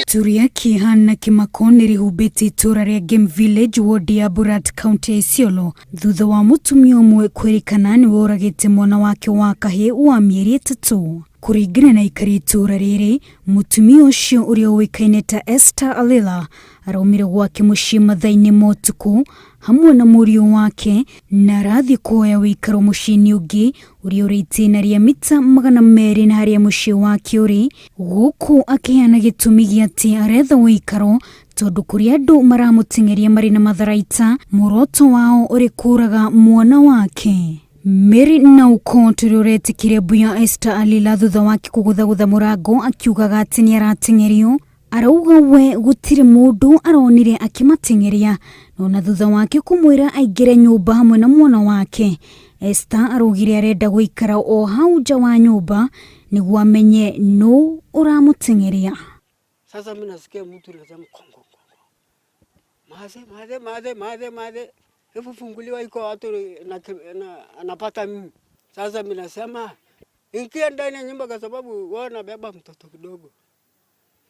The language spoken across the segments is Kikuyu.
Turia kĩeha na kĩmako nĩ rĩhumbĩte itũũra rĩa Game Village ward ya Burat kaunti ya Isiolo thutha wa mũtumia ũmwe kwĩrĩkana nĩwe ũragĩte mwana wake wa kahĩĩ wa mĩeri 3. Kũringana na aikari itũũra rĩrĩ, mũtumia ũcio ũrĩa ũĩkaine ta Esther Alila araumire gwake mũciĩ mathaa-inĩ ma ũtukũ hamwe na mũriũ wake na arathiĩ kũhoya ũikaro mũciĩ-inĩ ũngĩ ũrĩa ũrĩ itĩna rĩa mita 200 na harĩa mũciĩ wake ũrĩ, gũkũ akĩheana gĩtũmi gĩa atĩ aretha ũikaro tondũ kũrĩ andũ maramũteng'eria marĩ na matharaita, muoroto wao ũrĩ kũraga mwana wake. Mary Naukot ũrĩa ũretĩkire mbu ya Esther Alila thutha wake kũgũthagũtha mũrango akiugaga atĩ nĩ arateng'erio, arauga we gũtirĩ mũndũ aronire akĩmateng'eria, no na thutha wake kũmwĩra aingĩre nyũmba hamwe na mwana wake, Esther araugire arenda gũikara o hau nja wa nyũmba nĩguo amenye nũ ũramũteng'eria. Sasa mimi nasikia mtu anasema kongo kongo. Maze maze maze maze maze. Hebu funguliwa iko watu na, na, anapata mimi. Sasa mimi nasema ingia ndani ya nyumba kwa sababu wao nabeba mtoto kidogo.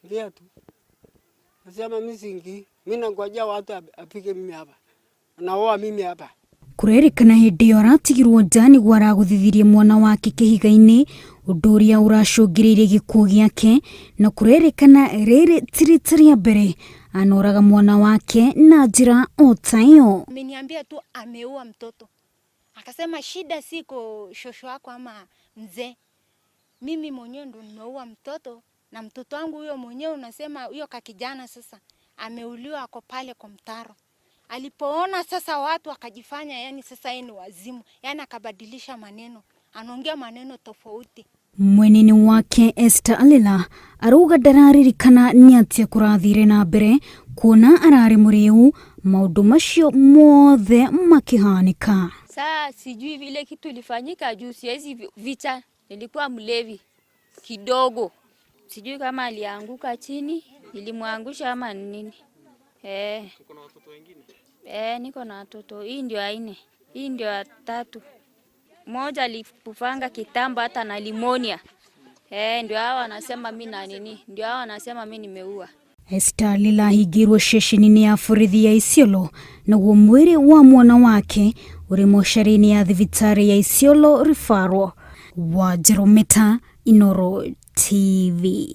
Ingia tu. Nasema mimi siingii. Mimi nangojea watu apige mimi hapa. Naoa mimi hapa. Kũrerĩkana hĩndĩ ĩyo aratigirwo nja nĩguo aragũthithirie mwana wake kĩhiga-inĩ, ũndũ ũrĩa ũracũngĩrĩirie gĩkuũ gĩake, na kũrerĩkana rĩrĩ ti rita rĩa mbere anoraga mwana wake na njĩra o ta ĩyo. Ameniambia tu ameua mtoto, akasema shida siko shosho wako ama mzee, mimi mwenyewe ndo nimeua mtoto na mtoto wangu huyo mwenyewe, unasema huyo kakijana sasa ameuliwa, ako pale kwa mtaro. Alipoona sasa watu akajifanya yani sasa yeye ni wazimu, yani akabadilisha maneno, anaongea maneno tofauti. Mwenene wake Esther Alila arauga ndararirikana nĩ atĩa kũrathire na mbere kuona ararĩ mũrĩu maũndũ macio mothe makĩhanĩka. Saa sijui vile kitu ilifanyika juu siwezi vita, nilikuwa mlevi kidogo, sijui kama alianguka chini, ilimwangusha ama nini. Uko na watoto wengine? Niko na watoto. Hii ndio ya 4, hii ndio ya 3. Moja alikufanga kitambo hata na limonia. Ndio hao wanasema mimi na nini? Ndio hao wanasema mimi nimeua. Esther Alila ahingĩirwo ceceni-inĩ ya borithi ya Isiolo naguo mwĩrĩ wa mwana wake ũrĩ mocarĩ-inĩ ya thibitarĩ ya Isiolo Referral. Wanjerũ Meta, Inooro TV.